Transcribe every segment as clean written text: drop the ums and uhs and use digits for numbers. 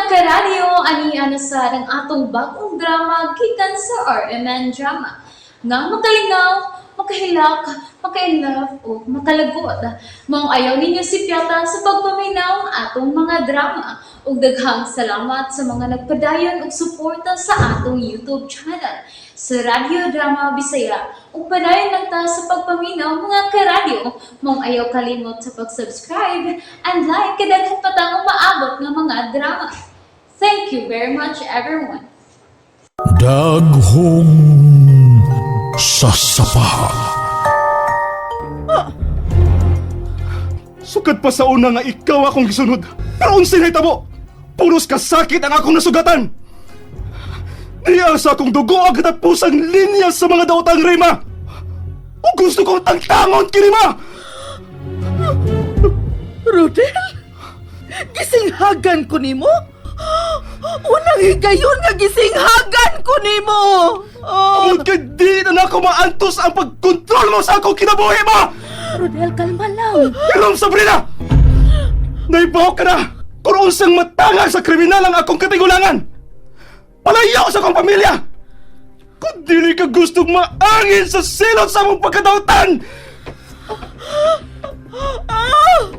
Karadyo, ani na sa ang atong bagong drama gikan sa RMN Drama. Nga makalingaw, makahilak, makainlove o makalagot. Maong ayaw ninyo sipyata sa pagpaminaw ang atong mga drama. Ug daghang salamat sa mga nagpadayon og suporta sa atong YouTube channel sa Radyo Drama Bisaya. Ug padayon lang ta sa pagpaminaw, mga karadyo. Maong ayaw kalimot sa pag-subscribe and like kay daghan pa tang umaabot nga mga drama. Thank you very much, everyone. Daghong sasapa. Sukad pa sa una nga ikaw akong gisunod. Pero unsay nahitabo? Puros kasakit ang akong nasugatan. Diya sa akong dugo ang katapusang linya sa mga daotang rima. O gusto kong tangtangon kini, Ma! Rodel? Gisinghagan ko nimo? Unang higayon nga gisinghagan ko nimo. Oh. Amot kay di na nako maantos ang pagkontrol mo sa akong kinabuhi, Ma! Rodel, kalma lang. Hirom, Sabrina! Naibaw ka na kung unsang matangag sa kriminal ang akong katigulangan! Palayo sa akong pamilya! Kung dili ka gustong maangin sa silot sa among pagkadautan! Ah!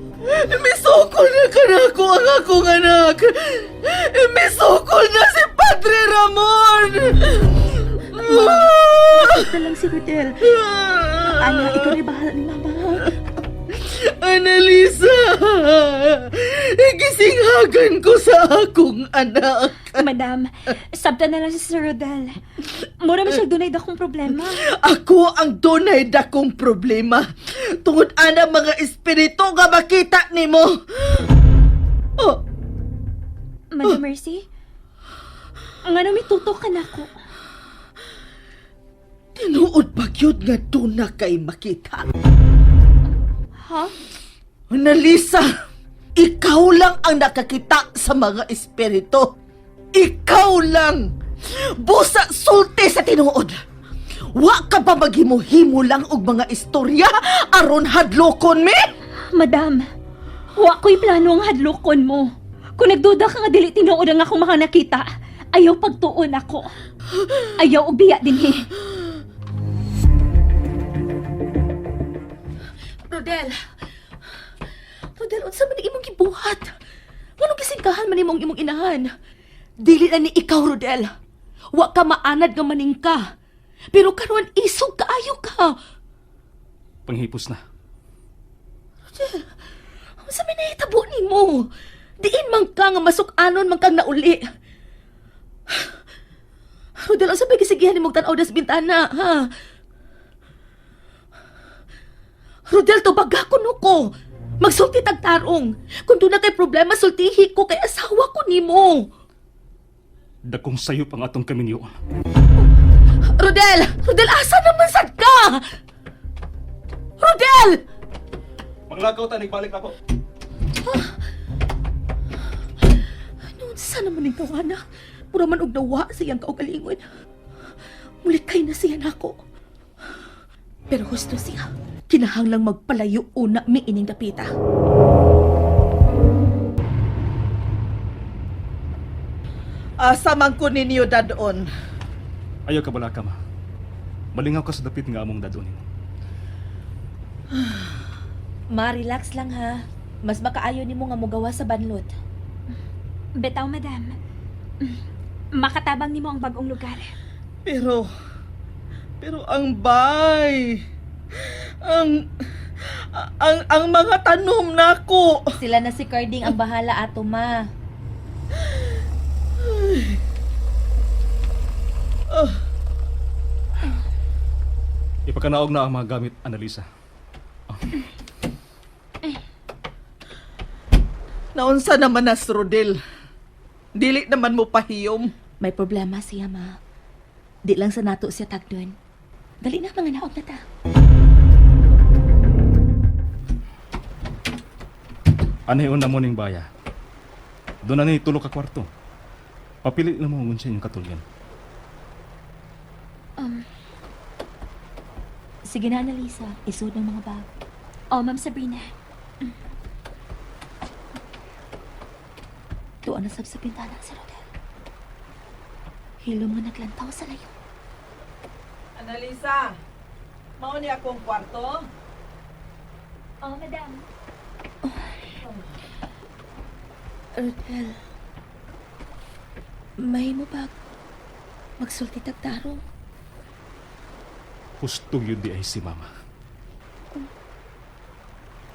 Misukol na ka na ako ang akong anak. Misukol na si Padre Ramon. Na lang si Rodel. Ana, ikaw na bahala ni Mama. Annalisa! Gisinghagan ko sa akong anak. Madam, sabta na lang si Sir Rodel. Mura man siya dunay dakong problema. Ako ang dunay dakong problema. Tungod ana mga espiritu nga makita nimo. Oh, Madam Mercy, ngano may tutok ka na ko? Tinuod ba gyud nga duna kay makita? Ha? Annalisa, ikaw lang ang nakakita sa mga espiritu. Ikaw lang. Busa sulti sa tinuod. Wa ka ba maghimo-himo lang og mga istorya aron hadlokon mi? Madam, wa ko'y plano ang hadlokon mo. Kung nagduda ka nga dili tinuod ang akong mga nakita, ayaw pagtuon ako. Ayaw og biya dinhi. Rodel! Rodel, unsa man ang imong gibuhat? Nganong gisingkahan man imong imong inahan? Dili na ni ikaw, Rodel. Wa ka maanad nga maningka. Pero karon isog kaayo ka. Panghipos na. Rodel, unsa may nahitabo nimo? Diin man ka nga masuk-anon man kang nauli. Rodel, unsa may gisigihan nimong tan-aw das bintana, ha? Rodel, tubaga ko no ko. Magsulti tag tarong. Kung doon na kay problema, sultihi ko kay asawa ko nimo. Dakong sayop ang atong kaminyoon. Rodel! Rodel, asa naman sad ka? Rodel! Panglakaw ta, nagbalik na ako. Ano, unsa naman ning tawana? Pura man og nawa sa iyang kaugalingon. Mulikay na siya nako. Pero husto siya. Kinahanglang magpalayo una mi ining dapita. Asa man ko ninyo dadon? Ayaw ka bala ka, Ma. Malingaw ka sa dapit nga among dadonin. Ma, relax lang ha. Mas makaayo nimo nga mogawa sa banlot. Bitaw, madam. Makatabang nimo ang bagong lugar. Pero, pero ang bay, ang mga tanom nako. Sila na si Carding ang bahala ato, Ma. Ipakanaog na ang mga gamit, Annalisa. Naunsa naman na si Rodel. Dili naman mo pahiyom. May problema siya, ma. Di lang sa nato siya tagdon. Dali na, mga naog na ta. Anay una mo ning baya. Doon na ni tulo ka kwarto. Papili na mo kung sa inyong katulyan. Sige na, Annalisa. Isod ng mga bag. Oh, Ma'am Sabrina. Tuwa na sab sa bintana si Rodel. Hilom nga naglantaw sa layo. Analisa, mao ni akong kwarto. Oh, madam. Rodel, may mo ba magsulti tagtarong? Husto yun di ay si mama.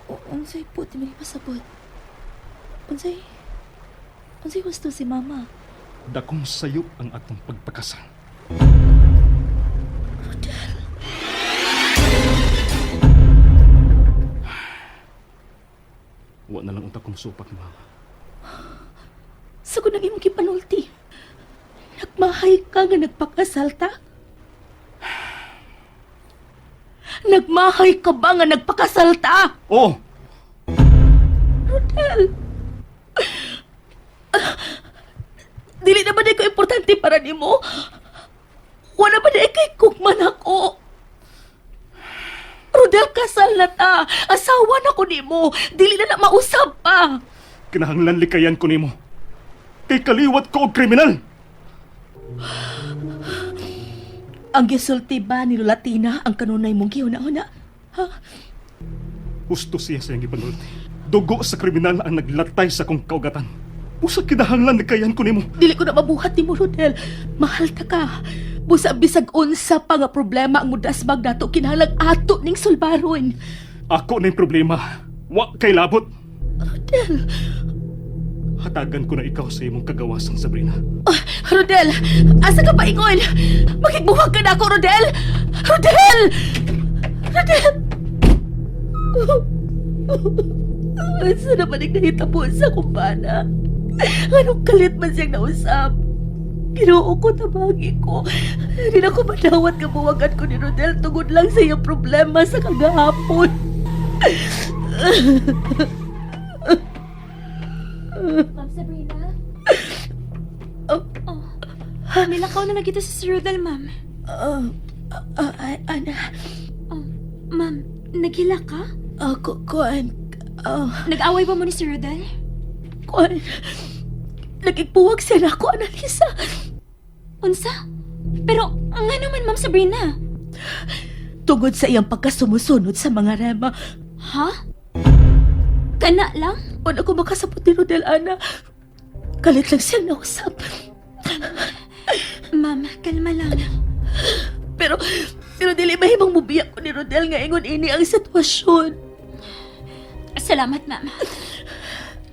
O unsay puti may pasabot? Unsay unsay gusto si mama? Dakong sayop ang atong pagpakasal. Rodel, Wa na lang unta kong supak ni mama. sa nang imong gipanulti. Nagmahay ka nga nagpakasal ta? Nagmahay ka ba nga nagpakasal ta? Oh! Rodel! Dili na ba di ko importante para nimo? Wala ba di kay kugman ako? Rodel, kasal na ta. Asawa na ko nimo. Dili na na mausap pa. Kinahanglan likayan ko nimo. Kay kaliwat ko og kriminal. Ang gisulti ba ni Lola Tina ang kanunay mong gihuna-huna? Ha? Husto siya sa iyang gipanulti. Dugo sa kriminal ang naglatay sa kong kaugatan. Usa kinahanglan likayan ko nimo. Dili ko na mabuhat ni mo, Rodel. Mahal ta ka. Busa bisag unsa pa nga problema ang mudasbag nato kinahanglan ato ning sulbaron. Ako na yung problema. Wa kay labot. Rodel. Hatagan ko na ikaw sa imong kagawasan, Sabrina. Ah, Rodel, asa ka pa ingon? Makigbuhag ka na ako, Rodel! Rodel! Rodel! Asa naman ang nahitabo sa kumbana? Anong kalit man siyang nausap? Ginoo ko, tabagi ko. Hindi na ko madawat nga buwagan ko ni Rodel tungod lang sa iyang problema sa kagahapon. Ma'am Sabrina? Oh. Oh. Nilakaw na lang kita sa Sir Rodel, ma'am. Ana, Oh, ma'am, naghila ka? kuan, Nag-away ba mo ni Sir Rodel? kuan, nagigbuwag siya na ako, Analisa. Unsa? Pero, nga naman, Ma'am Sabrina. Tungod sa iyang pagkasumusunod sa mga rema, Ha? Kana lang? wala ko makasabot ni Rodel, Ana. Kalit lang siyang nausap. Ma'am, kalma lang. Pero, pero dili mahimong mubiyak ko ni Rodel nga ingon ini ang sitwasyon. Salamat, ma'am.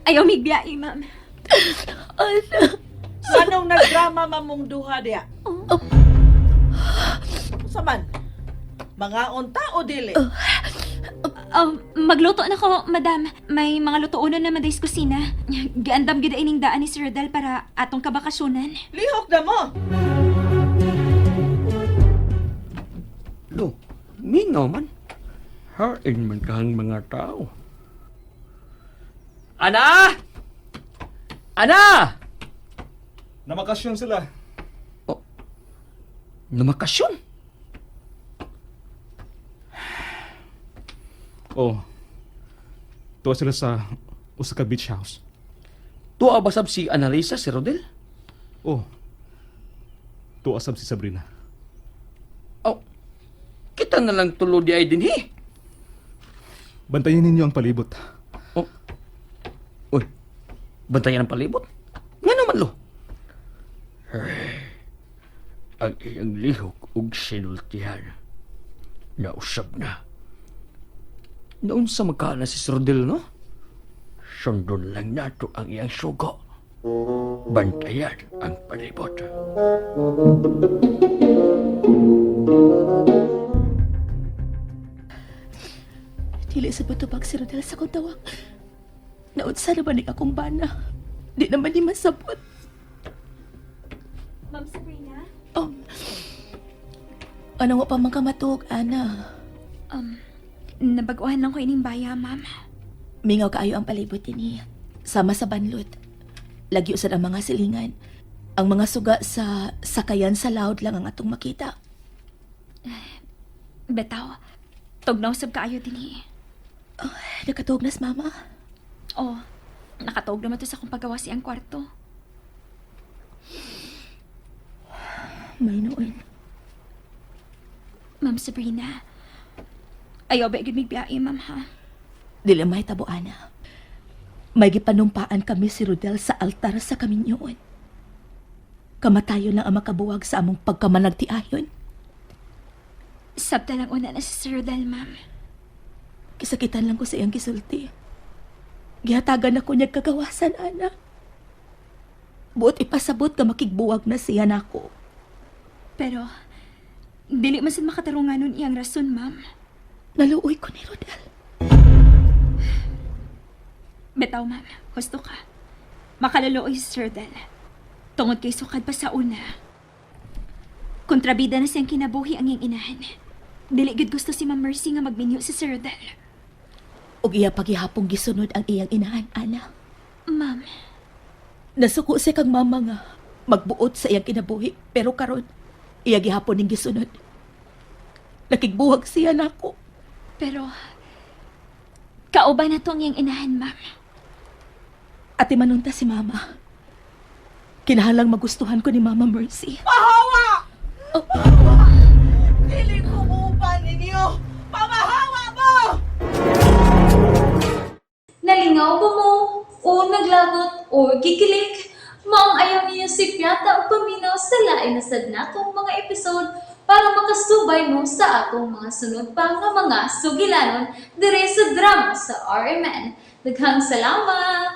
Ayaw migbiyae, ma'am. Ana, Anong nagdrama mamong duha diya? Oh. Unsa man? Mga unta o dili? Magluto na ko, madam. May mga lutuunan na maday sa kusina. Giandam gid ining daan ni Sir Rodel para atong kabakasyonan. Lihok na mo. Lo, mingaw man. Hain man kahang mga tao. Ana! Ana! Namakasyon sila. Oh, namakasyon? Oh. Tuwa sila sa usa ka beach house. Tuwa ba sab si Annalisa, si Rodel? Oh. Tuwa sab si Sabrina. Oh, kita na lang tulo di ay dinhi. Bantayan ninyo ang palibot. Oh. Uy, bantayan ang palibot. Nga naman lo. Ang iyang lihok ug sinultihan. Nausab na. Naunsa magkaana si Sir Rodel, no? Sundon lang nato ang iyang sugo. Bantayan ang palibot. Dili sa batubag si Rodel sa kong tawag. Naunsa naman ni akong bana. Di naman ni masabot. Ma'am Sabrina? Ano nga pa man ka matuog, Ana? Nabaguhan lang ko ining baya, ma'am. Mingaw kaayo ang palibot ini. Sama sa banlot. Lagyo sad ang mga silingan. Ang mga suga sa sakayan sa loud lang ang atong makita. Betaw, tugnaw sab kaayo dinhi. Nakatuog nas mama. Oh, Nakatuog naman to sa akong pagawa siyang kwarto. May noon. Ma'am Sabrina, ayaw ba gid migbiyae, ma'am, ha? Dili may tabo, Ana. May gipanumpaan kami si Rodel sa altar sa kaminyoon. Kamatayon lang ang makabuwag sa among pagkamanagtiayon. Sabta lang una na si Sir Rodel, ma'am. Kisakitan lang ko sa iyang gisulti. Gihatagan ako niya kagawasan, Ana. Buot ipasabot ka makigbuwag na siya nako. Pero, dili man sad makatarungan nun iyang rason, ma'am. Naluoy ko ni Rodel. Bitaw, ma'am. Husto ka. Makaluluoy si Sir Rodel. Tungod kay sukad pa sa una. Kontrabida na siyang kinabuhi ang iyang inahan. Dili gid gusto si Ma'am Mercy nga magminyo si Sir Rodel. Ug iya paghihapong gisunod ang iyang inahan, Ana. Ma'am, Nasuko siya kang mama nga magbuot sa iyang kinabuhi, pero karon iya gihapon ning gisunod. Nakigbuwag siya nako. Pero kauban na to ang iyang inahan, ma'am. Ate manunta si mama. Kinahalang magustuhan ko ni Mama Mercy. Pahawa! Dili ko muupan ninyo! Pamahawa mo! Nalingaw ba mo? O naglagot o gikilig? Maong ayaw niyo si Piata o paminaw sa lain na sad natong mga episode para makasubay mo sa atong mga sunod pa nga mga sugilanon dire sa drama sa RMN. Daghang salamat!